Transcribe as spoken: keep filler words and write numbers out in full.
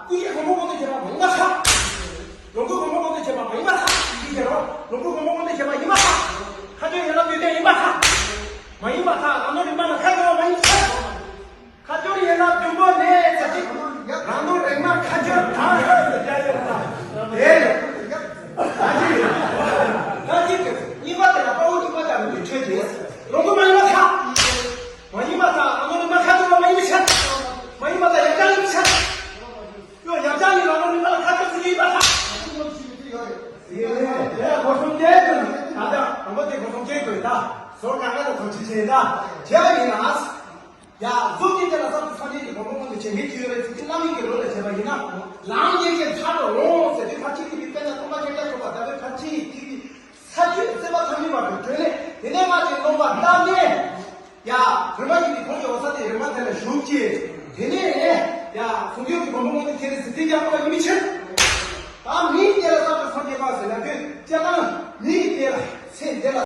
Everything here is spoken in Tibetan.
ཀུན་གྱིས་གོང་འཕེལ་གོང་འཕེལ་བྱེད་པ་མ་ཡིན་པར་ཐལ། ལོངས་སྐུ་གོང་འཕེལ་གོང་འཕེལ་བྱེད་པ་མ་ཡིན་པར་ཐལ། ཞེས་བཤད་རོ། ལོངས་སྐུ་གོང་འཕེལ་གོང་འཕེལ་བྱེད་པ་ཡིན་པར་ཐལ། མཁའ་སྤྱོད་ཡན་ལག་དུས་གཏན་ཡིན་པར་ཐལ། མ་ཡིན་པར་ཐལ། རང་དོན་རིག་མ་ལ་ཁ་སྐྱོར་བ་མ་ཡིན་པར་ཐལ། མཁའ་སྐྱོད་ཡན་ལག་བདུན་པོ་ནས་ཟེར་ཅིག་རང་དོན་རིག་མ་ཁ་སྐྱོད་དང་ཟེར་རྒྱ་ཡོད་པ། དེ་ལས། ད་ཅི་ཡོད། ད་ཅི་ཡོད། གཉིས་པ་དེ་ལ་དཔའ་བོ་གཉིས་པ་དང་མི་འཕྲོད་དེ། ལོངས་སྐུ་མ་ཡིན་པར་ཐལ། མ་ཡིན་པར་ཐལ། རང་དོན་རིག་མ་ཁ་སྐྱོད་པ་མ་ཡིན་པའི་ཕྱིར། མ་ཡིན་པར་ཐལ། ཡབ་བྱང་ཡིན་པའི་ཕྱིར། ཡང་ཡབ་བྱང་ཡིན་རང་དོན་རིག་མ་ལ་ཁ་སྐྱོད་ཚུལ་གྱིས་ཡིན་པར་ཐལ། དེ་ལས་དེ་ལ་སྒོ་གསུམ་གྱི་དོན། ད་ལྟ་དང་པོ་དེ་སྒོ་གསུམ་གྱི་དོན་ད། ཟོར་གང་ག་ལ་ཐོག་ཅི་བྱེད་ད། བྱས་པ་ཡིན་ན། ཡ། གཟུགས་ཀྱི་དེ་ལ་ས་དུ་སངས་རྒྱས་ཀྱི་གོ་འཕང་དབང་དུ་བྱེད་མཁན་ཅིག་ཡོད་རེད་ཟེར་གྱི་བླ་མའི་གི་ལུགས་ལ་བྱས་པ་ཡིན་ན། ལམ་ཡེ་གེ་མཐའ་དུ་འོང་ཟེར་དུས་ཕར་ཕྱིན་གྱི་དཔེར་ན་སྟོན་པ་ཤཱཀྱ་ཐུབ་པ་ལྟ་བུའི་ཕར་ཕྱིན་གྱི་ཐིག་གི་ས་བཅུད་སེམས་པ་ཐ་མལ་བར་དུ་གྲོལ་ནས། དེ་ནས་མ་ཅིག་ནོངས་པ་བཏབ་ནས། ཡ། རིམ་པ་བཞིན་གྱི་གོང་གི་འོད་གསལ་དེ་རིམ་པ་དེ་ལ་ཞུགས་ཀྱི། དེ་ནས་ཡ། གཟུགས་སྐུའི་གོ་འཕང་དབང་དུ་ཁྱེར་ཟེར་དེ་ཀྱང་སྟོན་པ་ཡིན་པའི་ཕྱིར། ད་མིའི་སྐད་ལ་ས་དུ་སངས་རྒྱས་པ་ཟེར་ན་དུས་སྤྱིར་བཏང་མིའི་སྐད་ལ་ཚེ་འདི་ལ།